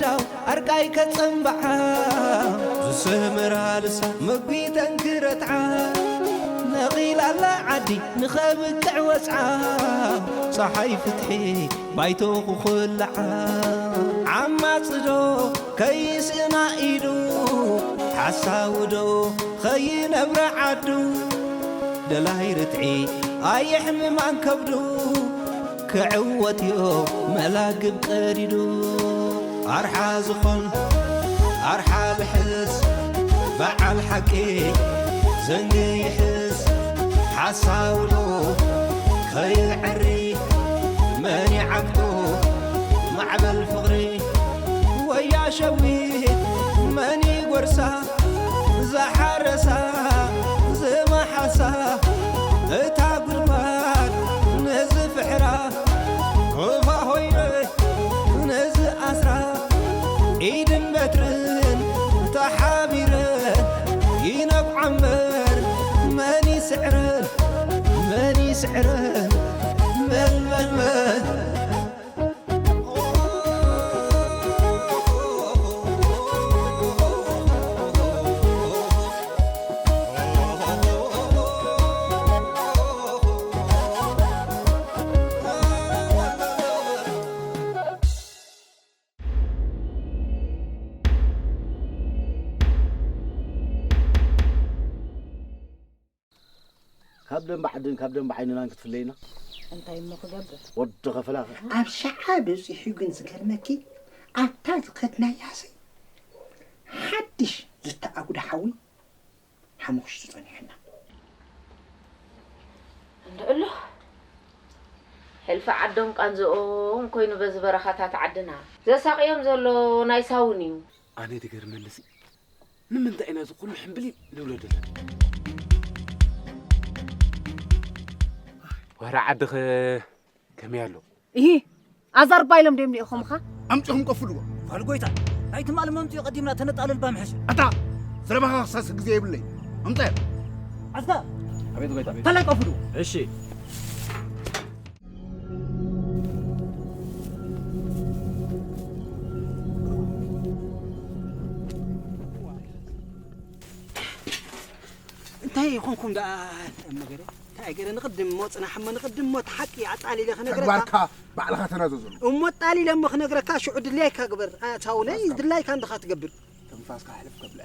ዳው ኣርቃይ ከጸምብዓ ዝስምራ ልሳ መጒተን ክረትዓ ነቒላላ ዓዲ ንኸብቅዕ ወጽዓ ጸሓይ ፍትሒ ባይቶ ክኹልዓ ዓማጽዶ ከይስእና ኢዱ ሓሳውዶ ኸይነብረ ዓዱ ደላይ ርትዒ ኣየሕምማን ከብዱ ክዕወት እዮ መላግብ ቀዲዱ ኣርሓ ዝኾን ኣርሓ ልሕስ በዓል ሓቂ ዘንጊ ይሕስ ሓሳውዶ ከይዕሪ መን ይዓግቶ ማዕበል ፍቕሪ ወያ ሸዊት መን ይጎርሳ ዝሓረሳ ዝመሓሳ እታ ጉድጓድ ንዝፍሕራ ክፋ ሆይነ ንዝኣስራ ኢድን በትርን ተሓቢረን ይነብዓ እምበር መን ይስዕረን መን ይስዕረን መን መን መን ካብ ደንበ ዓድን ካብ ደንበ ዓይንናን ክትፍለይና እንታይ እሞ ክገብር ወዲ ኸፍላ ኣብ ሸዓ በጺሑ ግን ዝገርመኪ ኣብታ ዝኸድናያሲ ሓድሽ ዝተኣጉደ ሓዊ ሓሙኽሽቲ ጸኒሑና። እንድዕሉ ሕልፊ ዓዶም ቃንዝኦም ኮይኑ በዚ በረኻታት ዓድና ዘሳቕዮም ዘሎ ናይ ሳውን እዩ። ኣነ ድገርመንሲ ንምንታይ ኢና እዚ ኩሉ ሕምብሊል ንብሎ ዘለና? ዋራ ዓድኸ ከመይ ኣሎ? እሂ ኣዛርባ ኢሎም ድዮም ልኢኾምኻ? ኣምጺኹም ቀፍልዎ። ፋል ጎይታ፣ ናይ ትማሊ መምጽኡ ቀዲምና ተነጣልል ባ ምሕሸ። ኣታ ዘረባኻ ክሳስ ግዜ የብለይ። ኣምጸ። ኣስታ ኣቤት ጎይታ። ተላይ ቀፍልዎ። እሺ። እንታይ ይኾንኩም ደኣ እሞ ገለ እንታይ ገለ ንቕድም እሞ ጽናሕ እሞ ንቕድም እሞ እቲ ሓቂ ኣጣሊለ ክነግረካ ተግባርካ ባዕልኻ ተናዘዘሉ እሞ ኣጣሊለ እሞ ክነግረካ ሽዑ ድላይካ ግበር ኣታ ሳውነይ ድላይካ እንድኻ ትገብር ትንፋስካ ሕልፍ ከብለ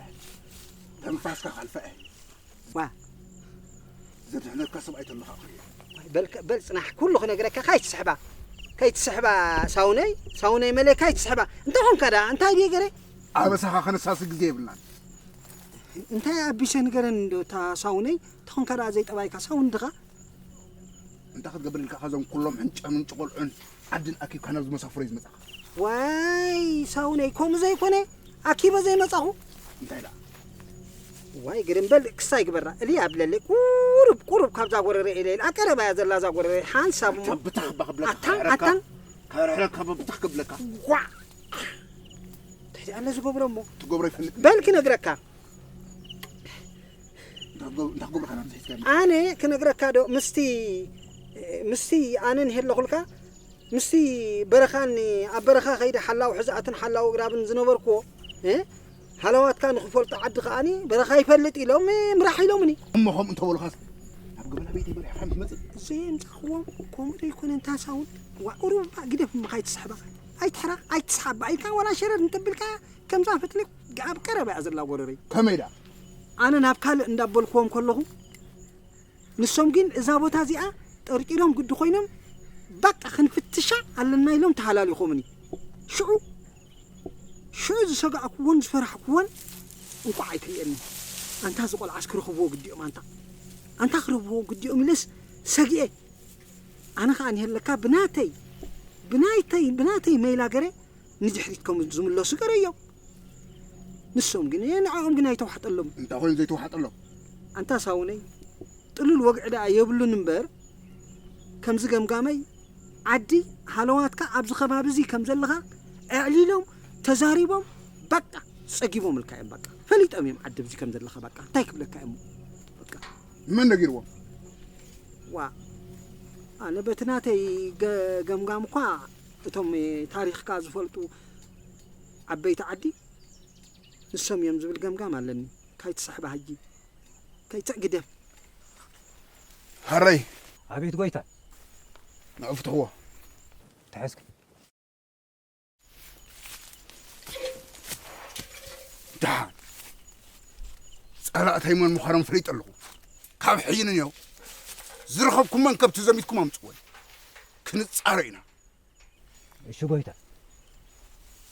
ትንፋስካ ከልፈ ዋ ዘድሕነካ ሰብ ኣይተለኻ ክሪኦ በል በል ጽናሕ ኩሉ ክነግረካ ካይትስሕባ ከይትስሕባ ሳውነይ ሳውነይ መለ ካይትስሕባ እንተ ኾንካ ደኣ እንታይ ድየ ገረ ኣበሳኻ ከነሳሲ ግዜ የብልናን እንታይ ኣቢሰ ንገረኒ እንዶ እታ ሳውነይ ተኾንካ ደኣ ዘይጠባይካ ሳውን ድኻ እንታይ ክትገብር ኢልካ ካብዞም ኩሎም ሕንጨምን ጭቆልዑን ዓድን ኣኪብካ ናብዚ መሳፍሮ እዩ ዝመጻኻ ዋይ ሳውነይ ከምኡ ዘይኮነ ኣኪበ ዘይመጻኹ እንታይ ደኣ ዋይ ግርም በል ክሳይ ግበራ እሊ ኣብለለ ቁሩብ ቁሩብ ካብዛ ጎረረ ኢለ ኢለ ኣቀረባ እያ ዘላ እዛ ጎረረ ሓንሳብ እሞ ብትኽ እባ ክብለካ ኣታን ኣታን ከርሕረካ ብትኽ ክብለካ ዋ እንታይ ደኣ ዝገብሮ እሞ ትገብሮ ይፈልጥ በል ክነግረካ ኣነ ክነግረካ ዶ ምስቲ ምስቲ ኣነ ንሄለኹልካ ምስቲ በረኻን ኣብ በረኻ ከይደ ሓላው ሕዛእትን ሓላው ግራብን ዝነበርክዎ ሃለዋትካ ንክፈልጡ ዓዲ ከኣኒ በረኻ ይፈልጥ ኢሎም ምራሕ ኢሎምኒ እሞ ከምኡ እንተበሉኻስ ናብ ገበላ ቤተይ መሪሕኻ ምትመፅእ ዘይምፃኽዎም ከምኡ ዘይኮነ እንታሳውን ዋቁሩባ ግደፍ እሞ ካይትስሕባ ኣይትሕራ ኣይትስሓባ ኢልካ ዋላ ሸረር እንተብልካ ከምዛ ፈትሊ ኣብ ቀረባ እያ ዘላ ጎረረይ። ከመይ ደኣ? ኣነ ናብ ካልእ እንዳበልክዎም ከለኹ ንሶም ግን እዛ ቦታ እዚኣ ጠርጢሮም ግዲ ኮይኖም በቃ ክንፍትሻ ኣለና ኢሎም ተሃላሊኾምኒ። ሽዑ ሽዑ ዝሰጋእክዎን ዝፈራሕክዎን እንቋዕ ኣይትርእየኒ። ኣንታ እዚ ቆልዓስ ክረኽብዎ ግዲኦም ኣንታ ኣንታ ክረኽብዎ ግዲኦም ኢለስ ሰጊኤ። ኣነ ኸኣ ንሄለካ ብናተይ ብናይተይ ብናተይ መይላ ገረ ንድሕሪት ከም ዝምለሱ ገረዮም። ንሶም ግን ንዕኦም ግን ኣይተዋሕጠሎም። እንታይ ኮይኑ ዘይተዋሕጠሎም? ኣንታ ሳውነይ ጥሉል ወግዒ ደኣ የብሉን እምበር ከምዚ ገምጋመይ ዓዲ ሃለዋትካ ኣብዚ ከባቢ እዚ ከም ዘለኻ ኣዕሊሎም ተዛሪቦም በቃ ጸጊቦምልካ እዮም በቃ ፈሊጦም እዮም ዓዲ ኣብዚ ከም ዘለኻ በቃ እንታይ ክብለካ እሞ በቃ መን ነጊርዎም? ዋ ኣነ በቲ ናተይ ገምጋም እኳ እቶም ታሪኽካ ዝፈልጡ ዓበይቲ ዓዲ ንሶም እዮም ዝብል ገምጋም ኣለኒ። ካይትስሕባ ሕጂ፣ ከይትዕግደም። ሃረይ፣ ኣቤት ጎይታ። ንዑ ፍትሕዎ። ተሐዝኪ። ደሓን። ጸላእተይ መን ምዃኖም ፈሊጠ ኣለኹ። ካብ ሕጂ ንንየው ዝረኸብኩመን ከብቲ ዘሚትኩም ኣምጽወን። ክንጻረ ኢና። እሺ ጎይታ።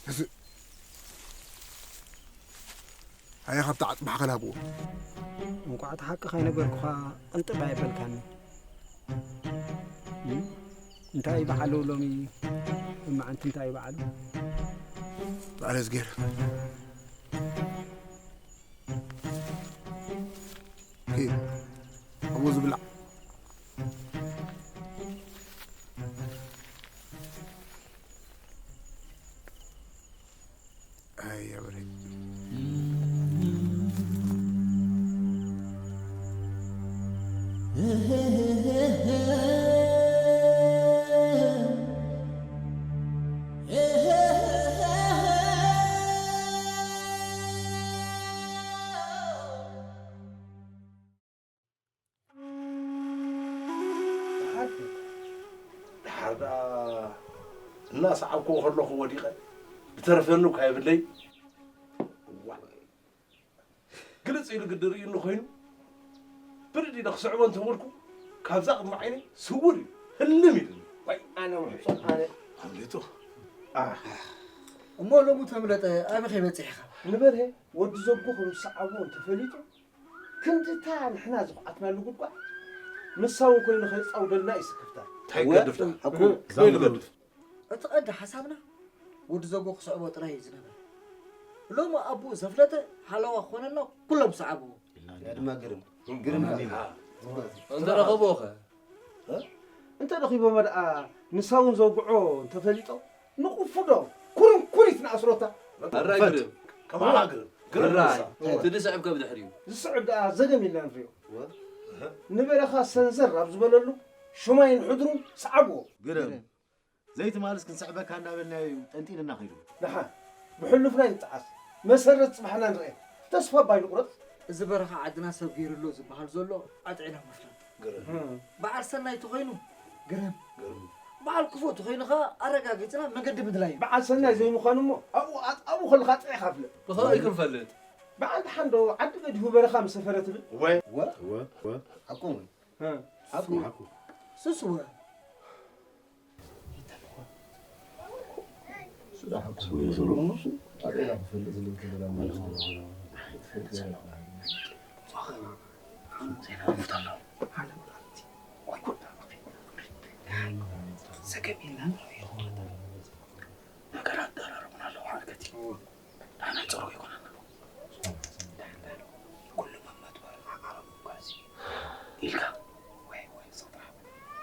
እዚ-፣ ኣያ ካብቲ ዓጽምኻ ከላብዎ። እንቋዕ እቲ ሓቂ ከይነገርኩኻ ቅንጥብ ኣይበልካኒ። እም? እንታይ በዓሉ ሎሚ? እማዓንቲ እንታይ በዓሉ? በዓለ እዝጌር። ኪድ፣ ኣብኡ ዝብላዕ። ኣይ፣ ኣበለይ። ደሓር ደኣ እናሰዓብክዎ ከለኹ ወዲቐ፣ ብተረፈኒ እኳ የብለይ። እዋ፣ ግልጽ ኢሉ ግዲ ርእዩኒ ኮይኑ፣ ብድድ ኢለ ክስዕቦ እንተበልኩ፣ ካብዛ ቅድሚ ዓይነይ ስውር ኢሉ፣ ህልም ኢሉኒ። ዋይ፣ ኣነ ውሕሱን ኣነ። ኣምሊጡ። ኣህ። እሞ ሎሚ ተምለጠ ኣበይ ከይበጽሕ ኢኻ? ንበርሄ ወዲ ዘጎ ከም ዝሰዓቦ እንተፈሊጡ፣ ክንድታ ንሕና ዝኹዓትናሉ ጉድጓድ፣ ንሳ እውን ኮይኑ ከይጻውደልና እዩ ስክፍታ። እንታይ ወ-፣ ክገድፍ ደኣ? ሓቁ። እንታይ ንገድፍ? እቲ ቀንዲ ሓሳብና ወዲ ዘጎ ክስዕቦ ጥራይ እዩ ዝነበረ። ሎሚ ኣቦኡ ዘፍለጠ ሓለዋ ክኾነና ኩሎም ሰዓብዎ። ያ ድማ ግርም። ግርም። ኣሃ። እንተ ረኸብዎ ኸ? እ? እንተ ረኺቦማ ደኣ ንሳ እውን ዘውግዖ እንተፈሊጦ ንቑፉዶ ኩርንኩሪት ንኣስሮታ። ኣራይ ግርም። ከማኻ ግርም። ግርም ኣራይ። ንሳ። እቲ ዝስዕብ ከ ብድሕሪኡ? ዝስዕብ ደኣ ዘገም ኢልና ንሪኦ። ወ? ንበረኻ ሰንዘር ኣብ ዝበለሉ ሹማይን ሕድሩን ሰዓብዎ። ግርም። ዘይትማልስ ክንስዕበካ እንዳበልናዮ እዩ ጠንጢንና ኸይዱ። ደሓን ብሕሉፍና ይጠዓስ፣ መሰረት ጽባሕና ንርኤ። ተስፋ ባይንቑረጽ። እዚ በረኻ ዓድና ሰብ ገይሩሎ ዝበሃል ዘሎ ኣጥዒና ምፍላጥ። ግርም። በዓል ሰናይ ተኾይኑ ግርም። ግርም። በዓል ክፉእ ተኾይኑ ኸኣ ኣረጋጊጽና መገዲ ምድላይ እዩ። በዓል ሰናይ ዘይምዃኑ እሞ ኣብኡ ኣጣብኡ ከለኻ ጥዒኻ ፍለጥ። ብኸመይ ክንፈልጥ? በዓል ደሓን ዶ ዓዲ ገዲፉ በረኻ ምስ ሰፈረ ትብል? ወ? ወ? ወ? ወ? ሓቁ እውን። እ። ሓቁ። ሓቁ። ስስወ። ነገራት ደራረቡና ኣለዉ ሓልከቲ። ንሕና ጸሩ ይኮነና። ኩሉ መመት ወረ ዓረብ እኳ እዚ ኢልካ ወይ ወይ ሰጥራ።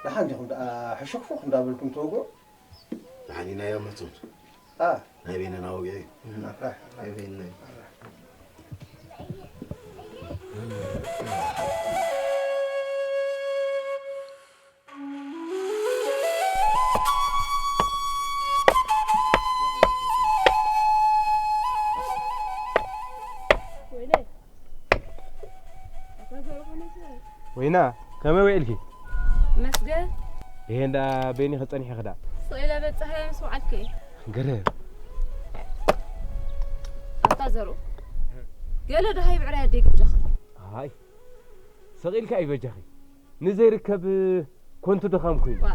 ደሓን ዲኹም ደኣ ሕሹኽሹኽ እንዳበልኩም ትወግዑ? ደሓን ኢና እያ መቱን። አ። ናይ በይንና ወግዒ እዩ። ኣራሕ። ናይ በይንና እዩ። ወይና፣ ከመይ ውዒልኪ? መስገን። ይሄ እንዳ በይኒ ከጸኒሐ ክዳ። ስቕ ኢለ በጽሐ ምስ ወዓልከ። ገረብ። ኣታ ዘርኡ። ገለ ደሃይ ብዕራይ ኣደይ ግምጃኻ። ኣይ። ስቕ ኢልካ እዩ በጃኺ። ንዘይርከብ ኮንቱ ድኻም ኮይኑ። ዋ፣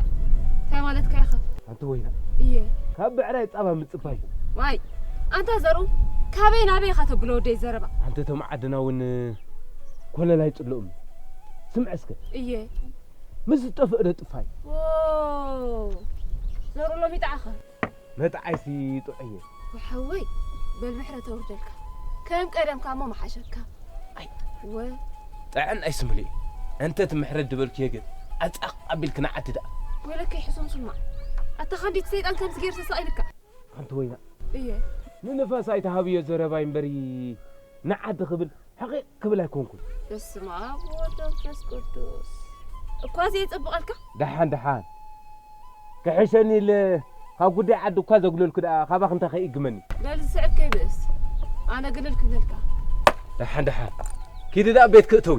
እንታይ ማለትካ ኢኻ? ኣንቲ ወይና። እየ። ካብ ብዕራይ ጻባ ምጽባይ። ዋይ፣ ኣንታ ዘርኡ፣ ካበይ ናበይ ኢኻ ተብሎ ወደይ ዘረባ? ኣንቲ እቶም ዓድና እውን ኮለል ኣይጽልኡም። ስምዕ እስከ። እየ። ምስ ዝጠፍእ ዶ ጥፋይ? ዎ፣ ዘርኡ ሎሚ ጣዕኻ። መጥዓይሲ ጥዑይ እየ። ወሓወይ፣ በል ምሕረት ኣውርደልካ። ከም ቀደምካ እሞ መሓሸካ። ኣይ። ወ- ጥዕን ኣይስምልእ። እንተ እቲ ምሕረት ድበልክዮ ግን፣ ኣጻቕ ኣቢልክ ንዓዲ ደኣ። ወለከይ ሕሱም ስማዕ። ኣታ ኻንዲት ሰይጣን ከምዚ ገይሩ ተሳቒልካ። ሓንቲ ወይና። እየ። ንንፋስ ኣይትሃብዮ ዘረባይ እምበሪ፣ ንዓዲ ክብል ሕቒቕ ክብል ኣይኮንኩን። በስመ ኣብ ወወልድ ወመንፈስ ቅዱስ። እኳ ዘየጸብቐልካ? ደሓን፣ ደሓን። ክሕሸኒ ኢለ ካብ ጉዳይ ዓዲ እኳ ዘግለልኩ ደኣ ካባኽ እንታይ ከይእግመኒ? በል ዝስዕብ ከይብእስ ኣነ ግልል ክብለልካ። ደሓን ደሓን ኪዲ ደኣ ቤት ክእተዊ።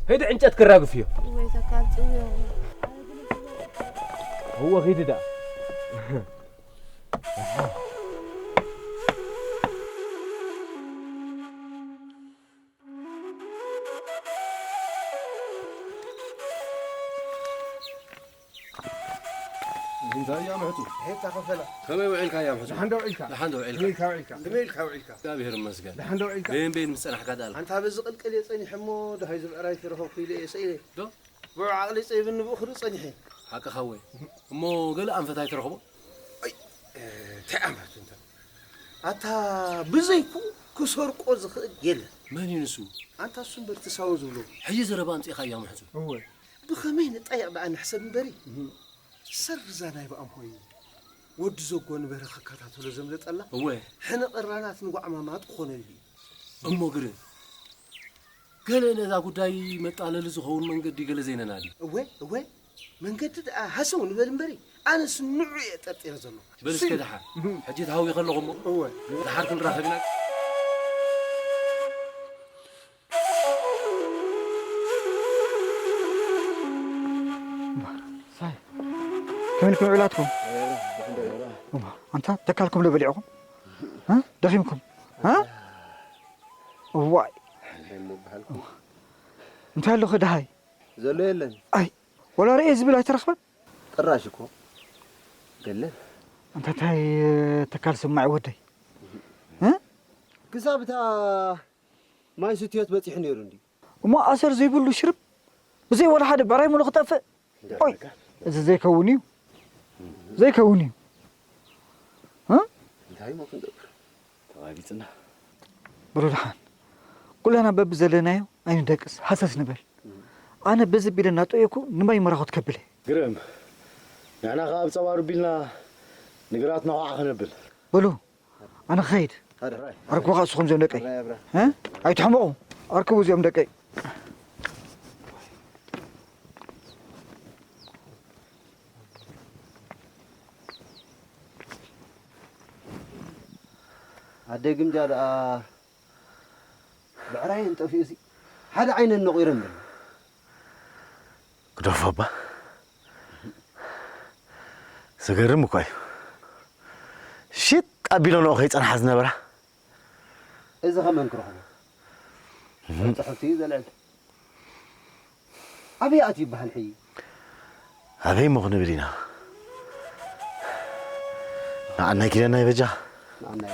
ሄዲ ዕንጨት ክራግፍ እዮ። ወይ ተካል ጽውዮ። እወ ኪዲ ደኣ። እንታይ እያ ምሕቱ? ሄታ ከፈላ። ከመይ ውዒልካ እያ ምሕቱ? ደሓን ዶ ውዒልካ? ደሓን ዶ ውዒልካ? ከመይ ኢልካ ውዒልካ? ከመይ ኢልካ ውዒልካ? እግዚኣብሔር ይመስገን። ደሓን ዶ ውዒልካ? በየን በየን ምጸናሕካ ደኣ ኣላ? ኣንታ በዚ ቅልቅል እየ ጸኒሐ እሞ ደሃይ ዝብዕራይ ተረኸብኩ ኢለ እየ ሰኢለ። ዶ? ብዑ ዓቕሊ ጸይብኒ ብእኽሪ ጸኒሐ። ሓቅኻ ወይ እሞ ገለ ኣንፈት ኣይትረኽቦ? ኣይ፣ እንታይ ኣንፈት እንተ ኣታ ብዘይኩ ክሰርቆ ዝኽእል የለን። መን እዩ ንሱ? ኣንታ እሱ እምበር ትሳወ ዝብሎ። ሕጂ ዘረባ ኣምጺእኻ እያ ምሕቱ። እወ። ብኸመይ ንጣየቕ ደኣ ንሕሰብ እምበሪ። ሰር እዛ ናይ ብኣም ኮይኑ ወዲ ዘጎ ንበረ ክከታተሎ ዘምለጠላ እወ። ሕነ ቐራናት ንጓዕማማጥ ክኾነሉ እዩ። እሞ ግርም ገለ ነዛ ጉዳይ መጣለሊ ዝኸውን መንገዲ ገለ ዘይነናዲ። እወ እወ መንገዲ ደኣ ሃሰው ንበል እምበሪ ኣነስ ንዑ እየ ጠርጢረ ዘሎ። በል እስከ ደሓር ሕጂ ተሃዊ ከለኹ እሞ እወ ደሓር ክንራኸብ ኢና። ሳይ ከመይ ኢልኩም ውዒላትኩም? እማ፣ ኣንታ ተካልኩም ዶ በሊዕኹም? እ? ደኺምኩም? እ? እዋይ እንታይ ኣለኹ ደሃይ? ዘሎ የለን። ኣይ ወላ ርኤ ዝብል ኣይተረኽበን። ጥራሽ እኮ የለን። ኣንታ እንታይ ተካል ስማዒ ወደይ? እ? ክሳብ እታ ማይ ስትዮት በጺሑ ነይሩ እንድዩ። እሞ ኣሰር ዘይብሉ ሽርብ ብዘይ ወላ ሓደ ብዕራይ ሙሉ ክጠፍእ? ኦይ እዚ ዘይከውን እዩ ዘይከውን እዩ። እ? እንታይ እሞ ክንገብር? ተባቢጽና። በሉ ደሓን ኩላና በብዘለናዮ ኣይንደቅስ ሃሰስ ንበል። ኣነ በዚ ቢለ እናጠየኩ ንማይ መራኹት ከብል እየ። ግርም ንሕና ከኣ ኣብ ጸዋሩ ቢልና ንግራት ናኹዓ ክነብል። በሉ ኣነ ክኸይድ። ኣረክቦ ከኣ ንስኹም እዚኦም ደቀይ እ? ኣይትሕመቑ። ኣርክቡ እዚኦም ደቀይ። ኣደይ ግምጃ ደኣ ብዕራየን ጠፊኡሲ ሓደ ዓይነን ነቒረ እምበር። ግደፎ እባ። ዘገርም እኳ እዩ። ሽጥ ኣቢለንኦ ከይጸንሓ ዝነበራ። እዚ ኸመን ክረኽቦ? ጽሕፍቲ እዩ ዘልዕል። ኣበይ ኣትዩ ይበሃል ሕጂ? ኣበይ እሞ ክንብል ኢና? ንዓናይ ኪደናይ በጃ። ንዓናይ።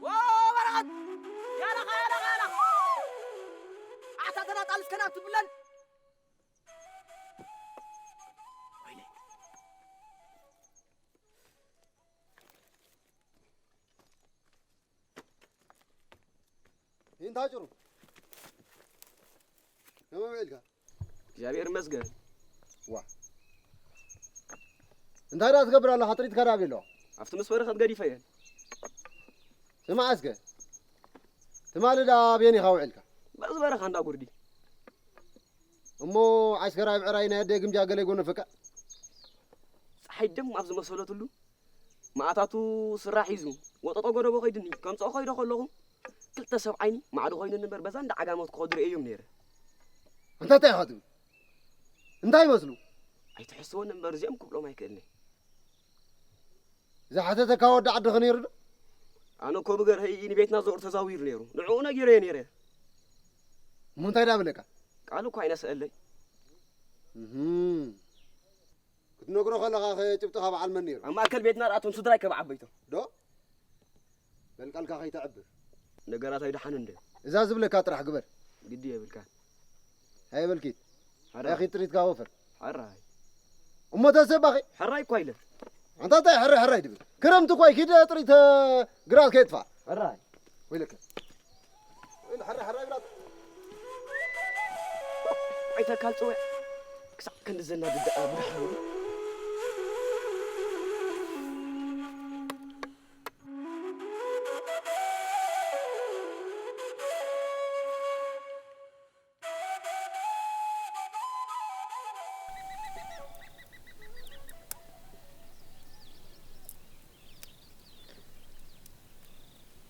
ዎ በረኸት! ያለኻ ያለኻ ያለኻ! ኣታ ተናጣል እስከ ናብ ትብለን! ወይኔ! እንታይ ጭሩ ከመይ ውዒልካ? እግዚኣብሔር ይመስገን። ዋ እንታይ ደኣ ትገብር ኣለኻ? ጥሪትካ ደኣ ኣበይ ኣለዋ? ኣብቲ ምስ በረኸት ገዲፈየን። ስማዕ እስከ ትማሊ ደኣ ኣበየን ኢኻ ውዒልካ? በዚ በረኻ እንዳ ጉርዲ። እሞ ዓስከራይ ብዕራይ ናይ ኣደይ ግምጃ ገለ ይጎነፈካ? ፀሓይ ደም ኣብ ዝመሰለትሉ ማእታቱ ስራ ሒዙ ወጠጦ ጎደቦ ከይድኒ ከምፅኦ ከይዶ ከለኹ ክልተ ሰብ ዓይኒ ማዕዶ ኮይኑኒ እምበር በዛ እንዳ ዓጋመት ክኸዱ ርእየዮም ነይረ። ኣንታ እንታይ ኢኻ ትብል? እንታይ ይመስሉ? ኣይትሕስወኒ እምበር እዚኦም ክብሎም ኣይክእልኒ። ዝሓተተካ ወዲ ዓድኺ ነይሩ ዶ? ኣነ እኮ ብገርሀይ ንቤትና ዘውር ተዛዊሩ ነይሩ ንዕኡ ነጊረዮ ነይረ። እሞ እንታይ ዳ በለካ? ቃሉ እኳ ኣይነስአለይ። ክትነግሮ ከለኻ ኸ ጭብጥኻ በዓል መን ነይሩ? ኣብ ማእከል ቤትና ደኣ እቶም ስድራይ ከም ዓበይቶም። ዶ? በል ቃልካ ከይተዕብር። ነገራት ኣይደሓኑን ድዮም? እዛ ዝብለካ ጥራሕ ግበር። ግዲ የብልካን። ኣይበልኪት። ሕራይ። ያኺ ጥሪትካ ወፈር። ሕራይ። እሞ ተሰባኺ። ሕራይ እኳ ኢለ። ኣንታ እንታይ ሕራይ ሕራይ ድብል? ክረምቲ እኳ ይኪድ ጥሪት ግራት ከየጥፋ። ሕራይ። ወይለከ። ወይለ ሕራይ ሕራይ ብላት። ኣይተካል ጽውዕ። ክሳዕ ክንዲ ዘናድድ ደኣ ብድሕሩ።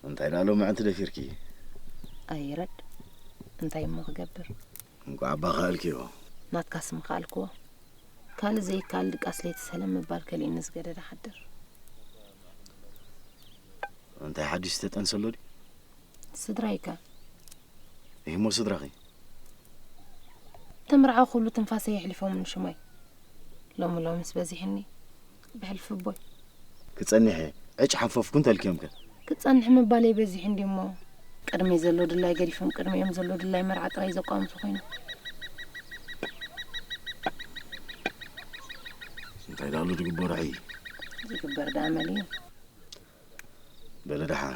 እንታይ ደኣ ሎምዕንቲ ደፊርኪ? ኣይረድ እንታይ እሞ ክገብር? እንቋዕ ኣባ ከኣልክዮ። ናትካ ስም ከኣልክዎ። ካልእ ዘይከኣል ድቃስ ለይቲ ሰለም ምባል ከሊእኒ ዝገደደ ሓድር። እንታይ ሓድሽ ዝተጠንሰሎ ድዩ? ስድራይካ ይህሞ ስድራኺ? ተምርዓው ኩሉ ትንፋሰይ የሕሊፎም ንሽሞይ። ሎሚ ሎምስ በዚሕኒ ብሕልፊ ቦይ። ክጸኒሐ ዕጭ ሓንፈፍኩ እንተልክዮምከ? ክጸንሕ ምባለይ በዚሑ እንዲሞ ቅድመይ ዘሎ ድላይ ገዲፎም ቅድሚኦም ዘሎ ድላይ መርዓ ጥራይ ዘቋምቱ ኮይኖም። እንታይ ዳሉ ዝግበሮ ሕይ? ዝግበር ደኣ መን እዩ? በለ ደሓን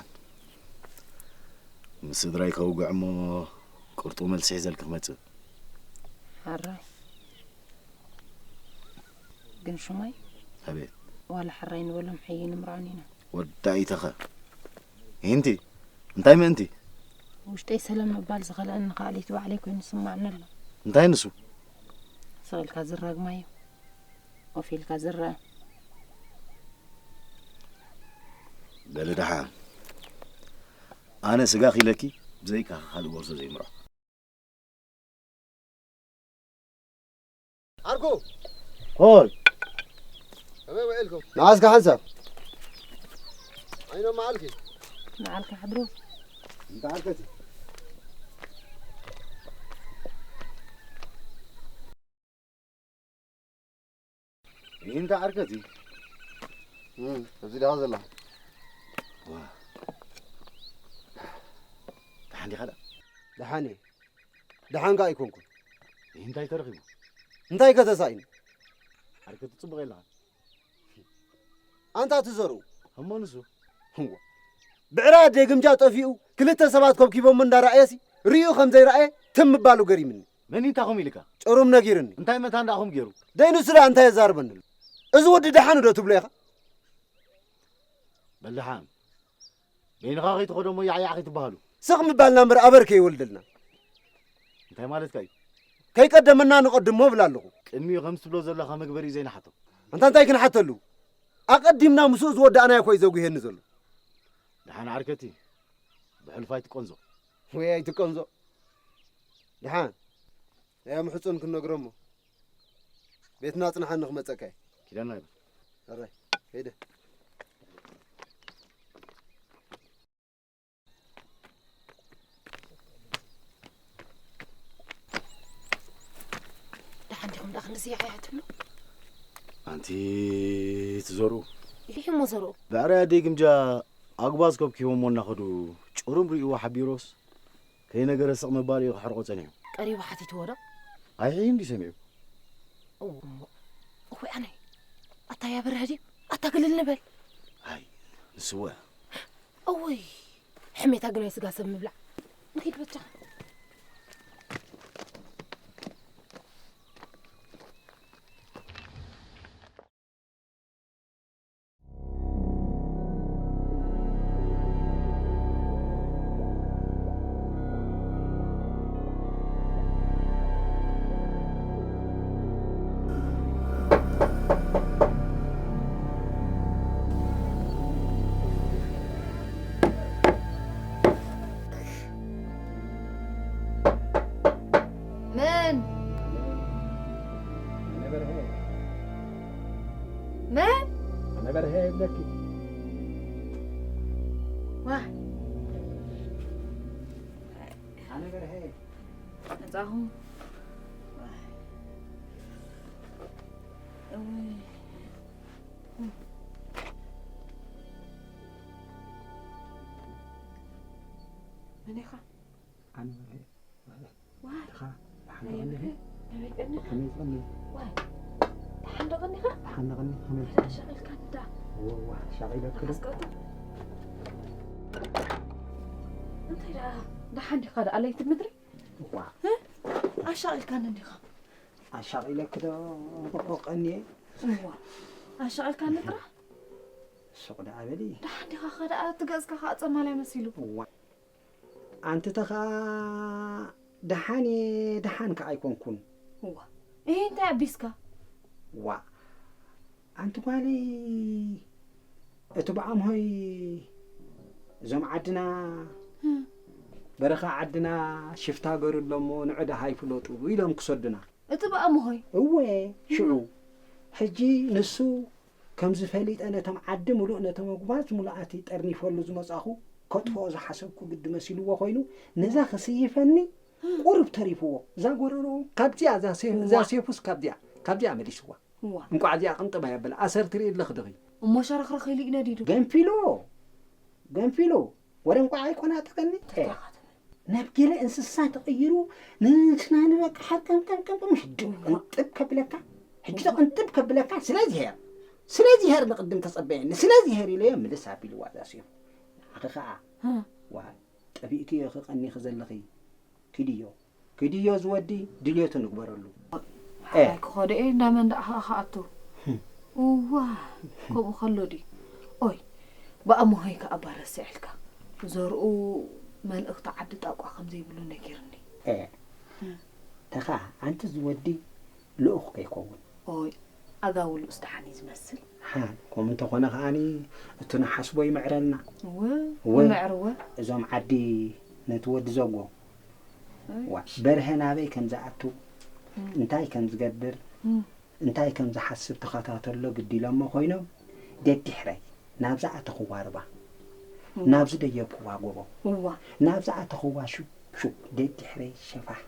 ምስ ስድራይ ከውግዕ እሞ ቅርጡ መልሲ ሒዘልኪ ክመጽእ። ሓራይ ግን ሽሞይ ኣቤት ዋላ ሕራይ ንበሎም ሕይ ንምርዖን ኢና። ወዳኢተኸ ይህንቲ እንታይ ምእንቲ? ውሽጠይ ሰለም ምባል ዝኸልአኒ ከኣሊት ባዕለይ ኮይኑ ዝስማዕኒ ኣሎ። እንታይ ንሱ? ስቕ ኢልካ ዝራግማዮ ኮፍ ኢልካ ዝረአ። በሊ ደሓን ኣነ ስጋኺ ኢለኪ ብዘይካ ካልእ ጎርዞ ዘይምርዖ። ዓርኩ ሆይ ከመይ ውዒልኩም? ንዓስካ ሓንሳብ ዓይኖም መዓልኪ ንዓልካ ሕድሩ እንተ ዓርከቲ ይህ እንተ ዓርከቲ እም፣ ኣብዚ ድኻ ዘላ ዋ ደሓን ዲኻ ደኣ? ደሓን እየ። ደሓን ከኣ ኣይኮንኩን። ይህ እንታይ ተረኺቡ? እንታይ ከተሳኢኑ? ዓርከቲ ጽቡቕ የለኻ። ኣንታ ትዘርኡ እሞ ንሱ ህዎ ብዕራይ ኣደይ ግምጃ ጠፊኡ ክልተ ሰባት ከብኪቦሞ እንዳረኣየሲ ርእዩ ከም ዘይረኣየ ትም ምባሉ ገሪምኒ። መን እንታይ ኹም ኢልካ? ጨሩም ነጊርኒ። እንታይ መታን ደኣ ኹም ገይሩ? ደይ ንሱ ደኣ እንታይ የዛርበኒ ኣሎ? እዚ ወዲ ደሓን ዶ ትብሎ ኢኻ? በል ደሓን በይንኻ ከይትኸዶ እሞ ያዕያዕ ከይትበሃሉ። ስቕ ምባልና እምበር ኣበር ከይወልደልና። እንታይ ማለትካ እዩ? ከይቀደመና ንቐድሞ እብል ኣለኹ። ቅድሚኡ ከም ትብሎ ዘለኻ መግበሪ ዘይንሓቶ። ኣንታ እንታይ ክንሓተሉ? ኣቐዲምና ምስኡ ዝወዳእናዮ እኮ እዩ ዘጉህየኒ ዘሎ። ደሓን ዓርከቲ ብሕሉፍ ኣይትቀንዞ። ወይ ኣይትቀንዞ። ደሓን ናይ ኣምሕጹን ክንነግሮ እሞ ቤትና ጽንሓኒ ክመጸካ እየ። ኪዳና ይበል። ኣራይ ከይደ። ደሓን ዲኹም ደኣ ክንድዚ ያዕያዕ ትብሉ? ኣንቲ ትዘርኡ ይሕሞ ዘርኡ ብዕራይ ኣደይ ግምጃ ኣጉባዝ ከብኪቦሞ እናኸዱ ጭሩም ሪእዎ ሓቢሮስ ከይነገረ ስቕ ምባል እዩ ክሕርቆ ጸኒሑ። ቀሪቡ ሓቲትዎ ዶ? ኣይሕይን ድዩ ሰሚዑ? እዎ እሞ እወይ ኣነይ ኣታ ያበርህ ድዩ ኣታ ግልል ንበል። ኣይ ንስወ እወይ ሕሜታ ግናይ ስጋ ሰብ ምብላዕ ንኺድ በጃኻ። መን መን ኣነ በርሀ ይብለኪ። ዋይ ኣነ በርሀ መጻኹ። እውይ መን ኢኻ? ኣነ በርሀ ዋይ ድኻ ደሓን ኣይ ዶ ቀኒኺ? በርሀ፣ ከመይ ቀኒኻ? ከመይ ቀኒ? ዋይ ደሓን ዶ ቀኒኻ? ደሓን ዶ ቀኒ? ከመይ ሻቒልካ እንዳ ወዋ ሻቒለኪ ዶ? ኣስቀጡ እንታይ ደኣ ደሓን ዲኻ ደኣ ለይቲ ምድሪ? እዋ ኣሻቒልካኒ እንዲኻ ኣሻቒለኪ ዶ ቀኒየ? እዋ ኣሻቒልካኒ ጥራሕ ሱቕ ደኣ በሊ። ደሓን ዲኻ ኸ ደኣ እቲ ገጽካ ኸኣ ጸማላይ መሲሉ? እዋ ኣንቲ ተኻ ደሓን እየ ደሓን ከኣ ኣይኮንኩን። እዋ እሂ እንታይ ኣቢስካ? ዋእ ኣንቲ ጓለይ እቲ ብኣምሆይ እዞም ዓድና በረኻ ዓድና ሽፍታ ገሩ ኣሎ እሞ ንዑ ደሃይ ፍለጡ ኢሎም ክሰዱና። እቲ ብኣምሆይ እወ ሽዑ ሕጂ ንሱ ከም ዝፈሊጠ ነቶም ዓዲ ምሉእ ነቶም ኣጉባዝ ምሉኣት ጠርኒፈሉ ዝመጻኹ ከጥፍኦ ዝሓሰብኩ ግዲ መሲልዎ ኮይኑ ነዛ ክስይፈኒ ቁሩብ ተሪፍዎ እዛ ጎረሮ ካብዚኣ እዛ ሴ- እዛ ሴፉስ ካብዚኣ ካብዚኣ መሊስዋ እዋ እንቋዕ እዚኣ ቅንጥብ ኣየብል ኣሰር ትርኢ ኣለኺ ዲኺ እሞ ሸረኽረኽ ኢሉ እዩ ነዲዱ ገንፊሉ ገንፊሉ ወረ እንቋዕ ኣይኮነ ኣጠቐኒ ተጋኻተመ ናብ ገለ እንስሳ ተቐይሩ ንስና ንበቃ ሓር ቀምቀምቀምቀም ሕጂ ቅንጥብ ከብለካ ሕጂ ቅንጥብ ከብለካ ስለዚ ሄር ስለዚ ሄር ንቕድም ተጸበየኒ ስለዚ ሄር ኢለዮ ምልስ ኣቢልዋ እዛ ሴፉ ንዓኺ ኸኣ ዋ ጠፊእክዮ ክቐኒኺ ዘለኺ ኪድዮ ኪድዮ ዝወዲ ድልየቱ ንግበረሉ። ሓራይ ክኸዶ እየ እንዳ መን ደኣ ከኣ ክኣቱ። እዋ ከምኡ ከሎ ድዩ? ኦይ ብኣምሆይ ከኣ እባ ረሲዐልካ። ዘርኡ መልእኽቲ ዓዲ ጣቋ ከም ዘይብሉ ነጊርኒ። ኤ ተኻ ኣንቲ ዝወዲ ልኡኽ ከይከውን። ኦይ ኣጋውሉስ ደሓን እዩ ዝመስል። ሓ ከምኡ እንተኾነ ከኣኒ እቱ ንሓስቦ ይምዕረልና። እወ እወ ይምዕር እወ። እዞም ዓዲ ነቲ ወዲ ዘጎ ዋ በርሀ ናበይ ከም ዝኣቱ እንታይ ከም ዝገብር እንታይ ከም ዝሓስብ ተኸታተሎ ግዲ ኢሎሞ ኮይኖም ደድሕረይ ናብዛ ኣተኽዋ ርባ ናብዚ ደየብክዋ ጎቦ እዋ ናብዛ ኣተኽዋ ሹፕ ሹፕ ደድሕረይ ሸፋሕ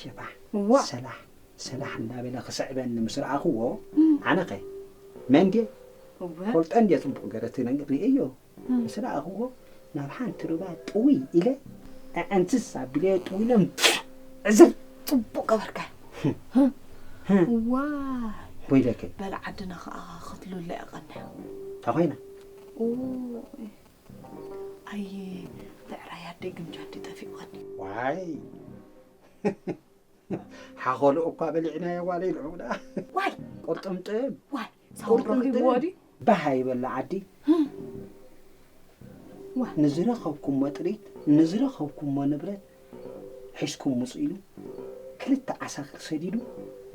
ሸፋሕ እዋ ሰላሕ ሰላሕ እንዳበለ ክስዕበኒ ምስ ረኣኽዎ ኣነኸ መን ድየ እዋ ፈልጦ እንድየ ፅቡቕ ገረ እቲ ነገር ርእየዮ ምስ ረኣኽዎ ናብ ሓንቲ ሩባ ጥውይ ኢለ ኣዕንትስ ኣቢለዮ ጥውይሎም ዕዝር ፅቡቅ ገበርካ ዋ ወይለከ በል ዓድና ከዓ ክትልሎ እያ ቀንሕ እንታይ ኮይና ኡይ፣ ኣየ ብዕራይ ኣደይ ግምጃ እንዲ ጠፊእወኒ ዋይ ሓኾሉ እኳ በሊዕናዮ ዋለ ይልዑ ደኣ ዋይ ቁርጥምጥም ዋይ ሳውሮ ቁርጥምጥም ሂብዎ ድዩ ባህ ኣይበላ ዓዲ ንዝረኸብኩሞ ጥሪት ንዝረኸብኩሞ ንብረት ሒዝኩም ውፁ ኢሉ ክልተ ዓሳክር ሰዲዱ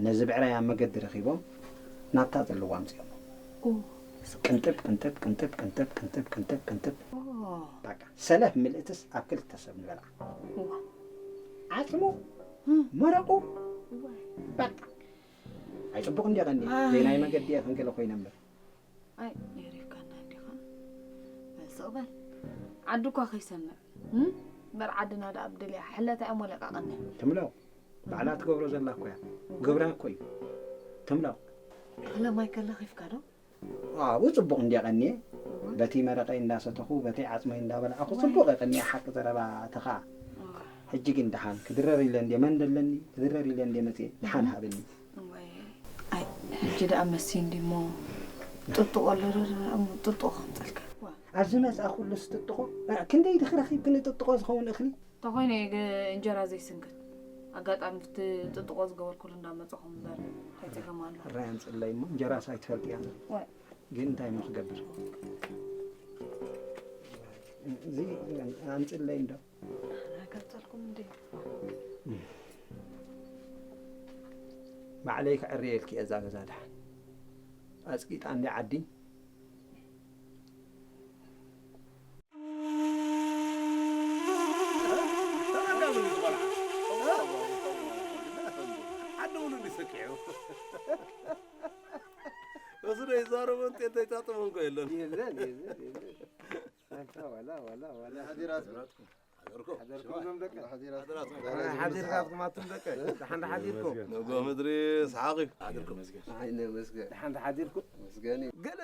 ነዚ ብዕራይ ኣብ መገዲ ረኺቦም ናብታ ዘለዋ ኣምፅኦሞ ቅንጥብ ቅንጥብ ቅንጥብ ቅንጥብ ቅንጥብ ቅንጥብ ቅንጥብ በቃ ሰለፍ ምልእትስ ኣብ ክልተ ሰብ ንበልዓ ዓፅሙ መረቁ በቃ ኣይፅቡቕ እንዲ ቀኒ ዘይናይ መገዲ እየ ክንገለ ኮይነ እምበር ኣይ የሪፍካና እንዲኻ በል ስቕ በል ዓዲ እኳ ከይሰምዕ እምበር ዓድና ደኣ ብደልያ ሕለታ እሞ ለቃቐኒ ትምለው ባዕላ ትገብሮ ዘላ እኮ እያ ግብራ እኮ እዩ ትምለው እኽለ ማይ ከለኺፍካ ዶ ኣብኡ ፅቡቕ እንድየ ቀንየ በቲ መረቐይ እንዳሰተኹ በተይ ዓፅመይ እንዳበላዕኹ ፅቡቕ እየ ቀንየ ሓቂ ዘረባ ተኻ ሕጂ ግን ደሓን ክድረር ኢለ እንድየ መን ደለኒ ክድረር ኢለ እንድየ መፅየ ደሓን ሃብኒ ኣይ ሕጂ ደኣ መሲ እንዲ እሞ ጥጥቆ ኣሎ ዶ እሞ ጥጥቆ ከምፀልካ ኣብዚ መፅኣ ኩሉስ ጥጥቆ ክንደይ ድኽረኺብክኒ ጥጥቆ ዝኸውን እኽሊ ተኾይነ እየ እንጀራ ዘይስንክት ኣጋጣሚ ብቲ ጥጥቆ ዝገበርኩሉ እንዳመፀኹም እምበር እንታይ ፀገም ኣሎ ሕራይ ኣምፅለይ እሞ እንጀራስ ኣይትፈልጥያ ዋይ ግን እንታይ እሞ ክገብር እዚ ኣምፅለይ እንዶ ኣነ ከብፀልኩም እንደ ባዕለይ ክዕርየልኪ እየ እዛ ገዛ ድሓን ኣፅቂጣ እንደ ዓዲ እሱ ነው የዛረበን ጤንታ ይታጠበ እንኳ የለን። የለን የለን የለን። አንተ ዋላ ዋላ ዋላ። ሓዲራትኩም። ሓደርኩም። ሓደርኩም ሎም ደቀ። ሓዲራትኩም። ሓዲራትኩም። ሓዲርካትኩም ኣቱም ደቀ። ደሓን ዶ ሓዲርኩም? መጓ ምድሪ ሰሓቕ እዩ። ሓዲርኩም። ኣይነ መስገን። ደሓን ዶ ሓዲርኩም? መስገን እዩ። ገለ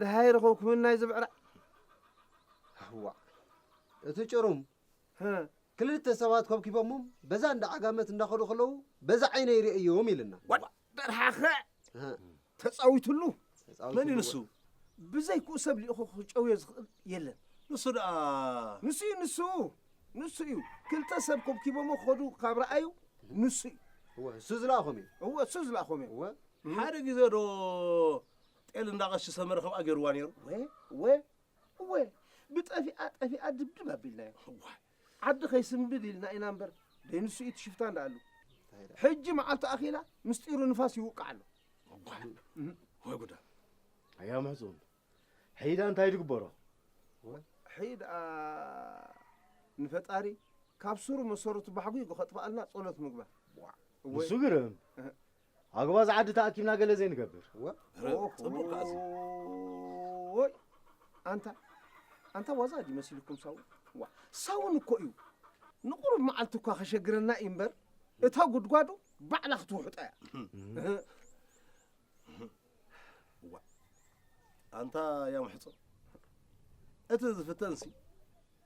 ደሃይ ረኸብኩም ናይ ዝብዕራ። ኣዋ። እቲ ጭሩም። ክልተ ሰባት ከብኪቦሞም በዛ እንዳ ዓጋመት እንዳኸዱ ከለዉ በዛ ዓይነይ ርእዮም ኢልና። ደርሓኸ ተጻዊትሉ መን እዩ ንሱ? ብዘይ ክኡ ሰብ ሊእኹ ክጨውዮ ዝኽእል የለን። ንሱ ደኣ ንሱ እዩ ንሱ ንሱ እዩ። ክልተ ሰብ ከብኪቦሞ ክኸዱ ካብ ረኣዩ ንሱ እዩ። እወ እሱ ዝለኣኾም እዩ። እወ እሱ ዝለኣኾም እዩ። እወ ሓደ ግዜ ዶ ጤል እንዳቐሺ ሰመረ ከምኣ ገይርዋ ነይሩ። ወ ወ እወ ብጠፊኣ ጠፊኣ ድብድብ ኣቢልናዮ። ዓዲ ከይስንብድ ኢልና ኢና እምበር ደይ ንሱ እዩ እቲ ሽፍታ እንዳኣሉ። ሕጂ መዓልቱ ኣኺላ ምስጢሩ ንፋስ ይውቃዕ ኣሎ። ወይ ጉዳ ኣያ ምሕጹን ሕይዳ እንታይ ድግበሮ ሕይ ደኣ ንፈጣሪ ካብ ስሩ መሰረቱ ባሕጉ ከጥፍኣልና ጸሎት ምግባር። እወ። ንሱ ግርም። እህ። ኣብ ገባዝ ዓዲ ተኣኪብና ገለ ዘይንገብር። እወ። ኦሆ። ጽቡቕ ከኣሲ። ወይ፣ ኣንታ፣ ኣንታ ዋዛ ድዩ መሲልኩም ሳውን? ዋ፣ ሳውን እኮ እዩ። ንቁሩብ መዓልቲ እኳ ከሸግረና እዩ እምበር፣ እታ ጉድጓዱ ባዕላ ክትውሕጦ እያ። እህ። እህ። እዋ። ኣንታ ያምሕጾ። እቲ ዝፍተንሲ፣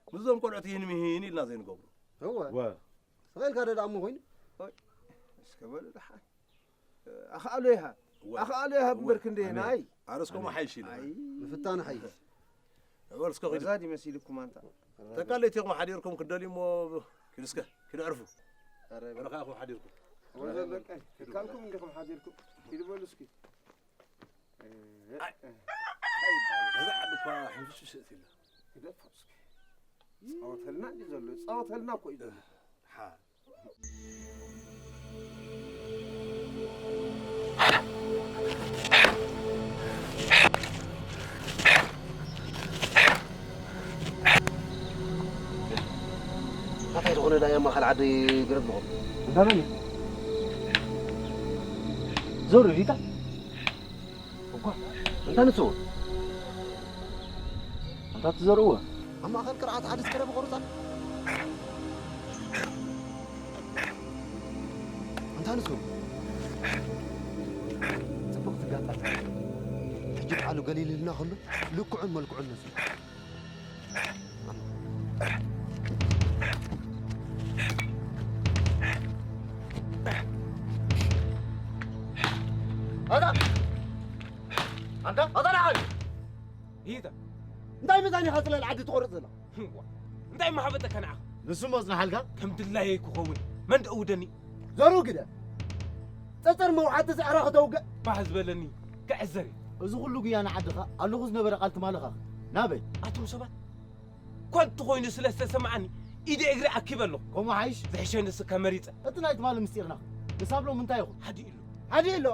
ምስዞም ቆልዑት ይህን ምሂን ኢልና ዘይንገብሮ። እወ። እወ። ተኸኢልካ ዶ ደኣ እሞ ኮይኑ? ኦይ፣ እስከ በሉ ደሓን። ኣኽኣሎ ይሃብ። እወ። ኣኽኣሎ ይሃብ እወ። እምበር ክንደየናይ? ኣነስ ከምኡ ሓይሽ ኢለ። ኣይ። ምፍታን ሓይሽ። እወ፣ እስከ ኺዱ። ወዛድ ይመሲልኩም ኣንታ። ተካለይቲኹም ሓዲርኩም ክትደልዩ እሞ፣ ኪዱ እስከ፣ ኪዱ ዕርፉ። ኧረ በል። በረኻኹም ሓዲርኩም። ወዘለቀ፣ ትካልኩም እንዲኹም ሓዲርኩም። ኪዱ በሉ እስኪ። ኣይ፣ ኣይ፣ ነዛ ዓዲ እኳ ሕንፍሽፍሽ እትብላ። ግደፎ እስኪ። ጻወተልና እንዲ ዘሎ፣ ጻወተልና እኮ እዩ ዘሎ። ሓ። እንታይ ዝኾነ ደኣ እያ ማእኸል ዓዲ ግረብ ንኾን? እንዳ መን እዩ? ዞር ኢሉ ይታ? እኳ፣ እንታ ንስዎ? እንታ ትዘርዎ? ኣብ ማእኸል ቅርዓት ዓዲ ዝቀረበ ቆሩፃ? እንታ ንስዎ? ጽቡቕ ትጋጣ። ሕጂ በዓሉ ገሊልልና ከሎ ልክዑን መልክዑን ነሱ። ኣታ! ኣንታ! ኣታ ንዓል! ይታ! እንታይ መታን ኢኻ ጽላል ዓዲ ትቖርጽ ዘላ? እዋ! እንታይ ማሕበጠካ ንዓኻ? ንሱ እሞ ጽናሓልካ? ከም ድላየይ ክኸውን መን ደእውደኒ? ዘሩ ግደ! ጸጸር መውሓቲ ዝዕራ ከተውግዕ! ባህ ዝበለኒ ክዕዘር እዩ። እዚ ኩሉ ጉያ ንዓድኻ ኣለኹ ዝነበረ ቃል ትማልኻ ናበይ? ኣቱም ሰባት! ኳንቲ ኮይኑ ስለ ዝተሰማዓኒ ኢደ እግሪ ኣኪበ ኣለኹ። ከምኡ ሓይሽ? ዝሕሸኒ ስከ መሪጸ። እቲ ናይ ትማሊ ምስጢርና ክሳብ ሎም እንታይ ይኹን? ሓዲ ኢሎ። ሓዲ ኢሎ?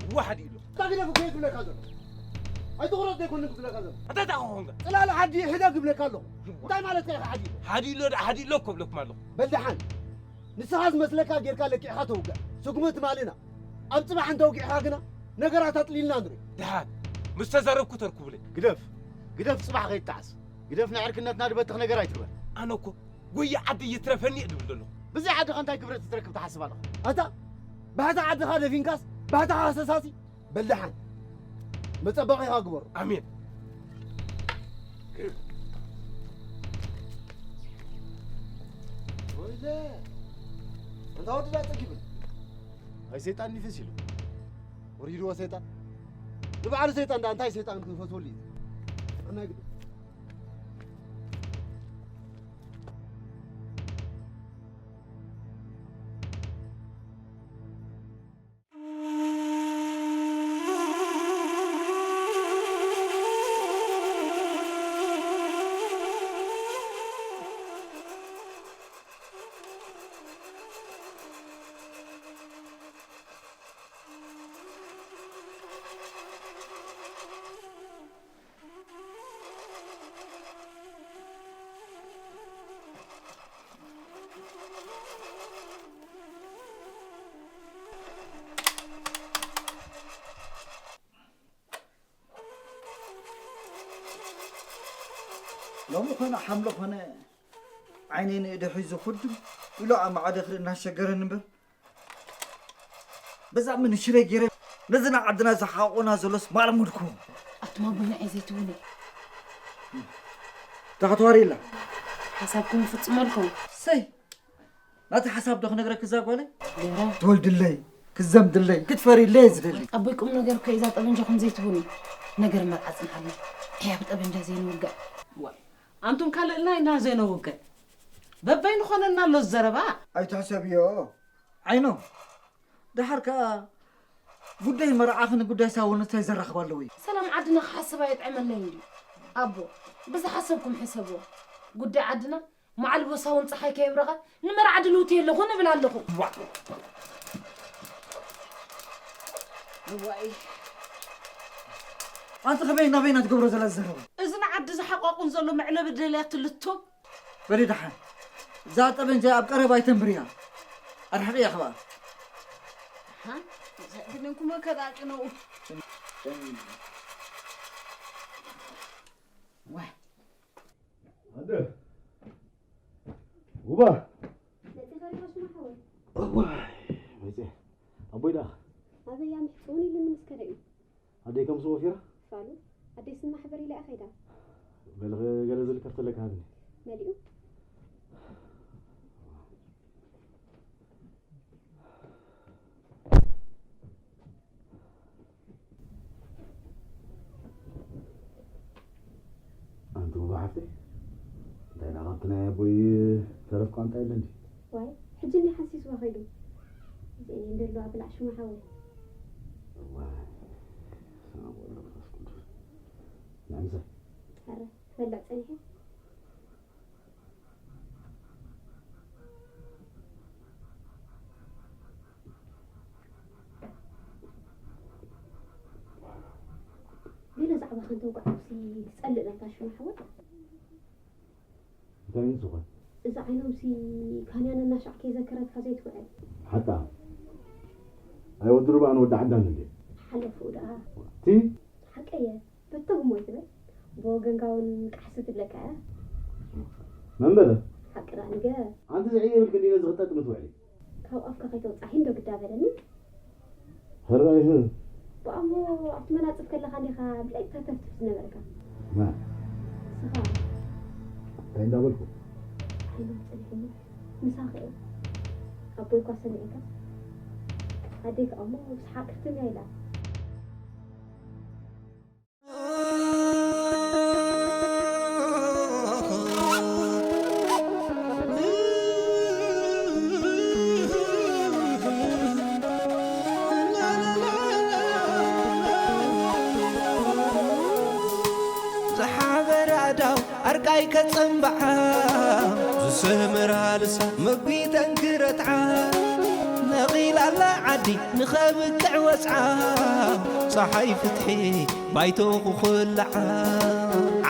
እዋ ሓዲ ኢሎ። እታ ግደፍ እኮ እዩ ዝብለካ ዘሎ። ኣይትቑረጥ ዘይኮነ ዝብለካ ዘሎ። እንታይ ደኣ ክኾንካ? ጽላል ዓዲ ሕደግ ይብለካ ኣለኹ። እንታይ ማለትካ ኢኻ ሓዲ ኢሎ? ሓዲ ኢሎ ደኣ ሓዲ ኢሎ እኮ እብለኩም ኣለኹ። በል ደሓን። ንስኻ ዝመስለካ ጌርካ ለኪዕኻ ተውግዕ። ስጉሚ ትማልና። ኣብ ጽባሕ እንተውጊዕኻ ግና ነገራት ኣጥሊልና ንርኢ። ደሓን። ምስ ተዛረብኩ ተርኩብለይ። ግደፍ። ግደፍ ጽባሕ ከይትጠዓስ። ግደፍ ናይ ዕርክነትና ድበትኽ ነገር ኣይትግበር። ኣነ እኮ ጎየ ዓዲ ይትረፈኒ እየ ድብል ዘለኹ። ብዘይ ዓድኻ እንታይ ክብረት ትረክብ ትሓስብ ኣለኻ? ኣታ ባህታ ዓድኻ ደፊንካስ ባህታኻ ሰሳሲ በል ደሓን። መጸበቒኻ ግበሮ። ኣሜን። ወይለ፣ እንታ ወዲ ዳ ጸጊቡ? ኣይ ሰይጣን ንፍስ ኢሉ። ወሪድዎ ሰይጣን። ንበዓሉ ሰይጣን ዳ እንታይ ሰይጣን ክፈትወሉ እዩ? ኣናይ ግዲ። ሎሚ ኾነ ሓምለ ኾነ ዓይነይ ንእደ ሒዙ ኩድም ኢሉ ኣብ ማዕዶ ክርኢ እናሸገረኒ እምበር፣ በዛ ምንሽረይ ገይረ ነዚ ንዓድና ዝሓቆና ዘሎስ ማል ሙድኩ። ኣቱም ኣቦይ ንዓይ ዘይትብሉ። እታ ክትዋሪ ኢላ። ሓሳብኩም ይፍጽመልኩም። ሰይ፣ ናቲ ሓሳብ ዶ ክነግረኪ እዛ ጓለይ? ገይረ። ትወልድለይ፣ ክዘምድለይ፣ ክትፈርይለይ እየ ዝደሊ። ኣቦይ ቁም ነገር እኮ እዛ ጠበንጃኹም ዘይትብሉ። ነገር መርዓ ጽንሓልና። ሕያ ብጠበንጃ ዘይንውጋእ። ዋ፣ ኣንቱም ካልእልና ኢና ዘይነውግእ። በበይኑ ኾነና ኣሎ ዘረባ። ኣይትሕሰብዮ። ዓይኖ፣ ደሓር ከኣ ጉዳይ መርዓኽን ጉዳይ ሳውንስ እንታይ ዘራኽብ ኣለዎ እዩ? ሰላም ዓድና ክሓስብ ኣየጥዕመለይ እንድዩ። ኣቦ፣ ብዝሓሰብኩም ሕሰብዎ። ጉዳይ ዓድና መዓልቦ ሳውን ጸሓይ ከየብረቐ ንመርዓ ድልውቲ የለኹ ንብል ኣለኹ። ዋእ። እዋይ። ኣንቲ ከመይ ናበይና ትገብሮ ዘላ ዘረባ? እዚ ንዓ ዓዲ ዝሓቋቑን ዘሎ መዕለቢ ደልያ ትልቱ። በሊ ደሓን። እዛ ጠበንጃ ኣብ ቀረባ ኣይተንብርያ። ኣርሕቕያ ኸባ። ሃ? ዘግድንኩሞ ከዳቂ ነው። ዋይ። ኣደ። ውባ። መጺኻ ዲኻ ሽማ ሓወይ? እዋይ፣ መጺአ። ኣቦይ ደኣ? ኣበይ ኣምሕጽኡን ኢሉኒ ምስ ከደ እዩ። ኣደይ ከምስ ወፊራ? ፋሉ፣ ኣደይስ ንማሕበር ኢላ እያ ከይዳ። በል ገለ ዝልከፍተለካ ሃብኒ። መሊኡ? ኣንቲ ውባ ሓፍተይ፣ እንታይ ደኣ ካብቲ ናይ ኣቦይ ተረፍ ቋንጣ የለን ድዩ? ዋይ፣ ሕጂ እንዲ ሓሲስዋ ከይዱ። እዚአን እየን ደለዋ ብላዕ ሽሙ ሓወይ። እዋይ፣ ስመ አብ ወወልድ ወመንፈስ ቅዱስ። ናይ ምሳይ? ኧረ፣ ክበልዕ ጸኒሐ። ገለ ዛዕባኻ እንተውቃዕኩሲ ትጸልእ ናይታ ሽሙ ሓወይ። እንታይ እዩ ዝኾን? እዛ ዓይኖምሲ ካንያን እናሻዕ ከይዘከረትካ ዘይትውዕል። ሓቃ። ኣይ ወዲ ሩባን ወዲ ዓዳን እንዴ? ሓለፍኡ ደኣ። እቲ? ሓቀየ። በቶም እሞ ኣይትበል። ብወገንካ እውን ቃሕሲ ትብለካ እያ። መን በለ? ሓቂ ደኣ ንገር። ኣንቲ ዝዕየ ይብል ክንዲ ነዚ ክጠጥም ትውዕሊ። ካብ ኣፍካ ከይተውጻሒ እንዶ ግዳ በለኒ። ሕራይ፣ ህ። ብኣሞ ኣብቲ መናጽፍ ከለኻ እንዲኻ ብለይታ ተፍትፍ ዝነበርካ። መን? ንስኻ። እንታይ እንዳበልኩ? ዓይኖም ጸኒሑኒ። ምሳኸ እየ። ኣቦይ እኳ ሰሚዕካ። ኣደይ ከኣ እሞ ብሰሓቕ ክትም እያ ኢላ። ዝሓበረ ኣዳው ኣርቃይ ከጸምብዓ፣ ዝሰመራ ልሳ መጒተን ክረትዓ፣ ነቒላላ ዓዲ ንኸብቅዕ ወጽዓ፣ ጸሓይ ፍትሒ ባይቶ ክኹልዓ፣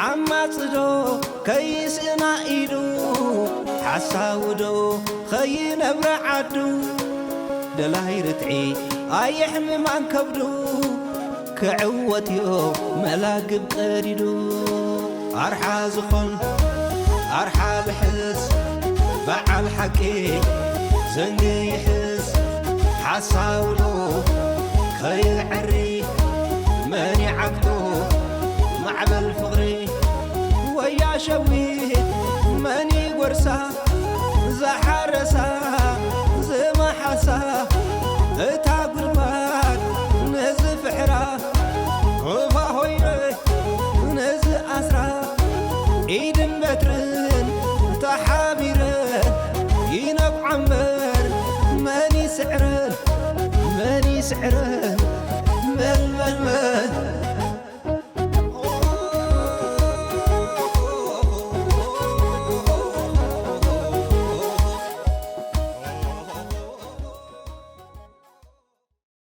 ዓማጽዶ ከይስእና ኢዱ፣ ሓሳውዶ ከይነብረ ዓዱ፣ ደላይ ርትዒ ኣየሕምማን ከብዱ፣ ክዕወትዮ መላግብ ቀዲዱ። ኣርሓ ዝኾን ኣርሓ ልሕስ፣ በዓል ሓቂ ዘንጊ ይሕስ፣ ሓሳውዶ ከይዕሪ መን ይዓግቶ ማዕበል ፍቕሪ ወያ ሸዊት መን ይጎርሳ ዝሓረሳ ዝመሓሳ እታ ጉድጓድ ነዚ ፍሕራ ሩባ ሆይነ ነዚ ኣስራ ኢድን በትርን ተሓቢረን ይነብዓ እምበር መን ይስዕረን መን ይስዕረን መን መን መን